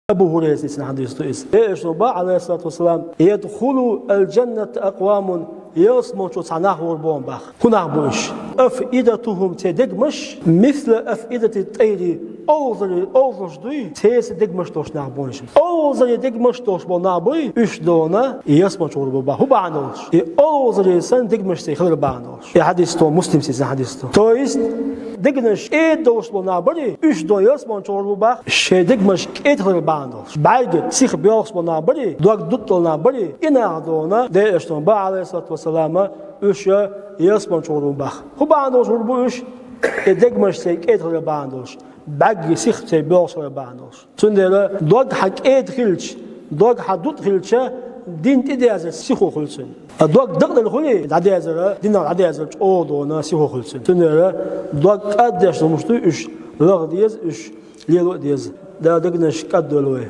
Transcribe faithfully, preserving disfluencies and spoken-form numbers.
Абу Хурайрас дийцина хьадис ду иза. Элчано бах, Ӏалайхиссалату вассалам: «Ядхулу аль-джанната акъвамун», ялсмала чу цхьа нах гӀур бу бах. ХӀун нах бу уьш? «Афидатухум», церан дегамаш, «мисла афидати тӀайри», олхазарий, олхазарш дуй, церан дегамаш долуш нах бу уьш. Олхазарий дегамаш долуш болу нах буй, уьш дона ялсмала чу гӀур бу бах. ХӀун бахьана долуш? И олхазарий санна дегамаш церан хилар бахьана долуш. И хьадис ду, Муслима дийцина хьадис ду. То есть, дегнаш кӀеда долуш болу нах барий, уьш дона ялсмала чу гӀур бу бах, шайн дегамаш кӀеда хилар бахьана долуш. БӀаьрга сиха боьлхуш болу нах барий, дог дутӀа долу нах барий, и нах дона, Делан Элчано бах, Ӏалайхиссалату вассалам, уьш ялсмала чу гӀур бу бах. ХӀун бахьана долуш гӀур бу уьш? И дегамаш церан кӀеда хилар бахьана долуш. БӀаьрга сиха церан боьлхуш хилар бахьана долуш. Цундела дог хьан кӀеда хилча, дог хьан дутӀа хилча, дин тӀедезар сихо хуьлу цуьнан. А дог дакъа дерг хуьлий, дӀадезар, динах дӀадезар чӀогӀа дона сихо хуьлу цуьнан. Цундела дог кӀаддеш хӀумнаш дуй уьш, лаха деза уьш, лело а деза. Дала дегнаш кӀаддойла вай.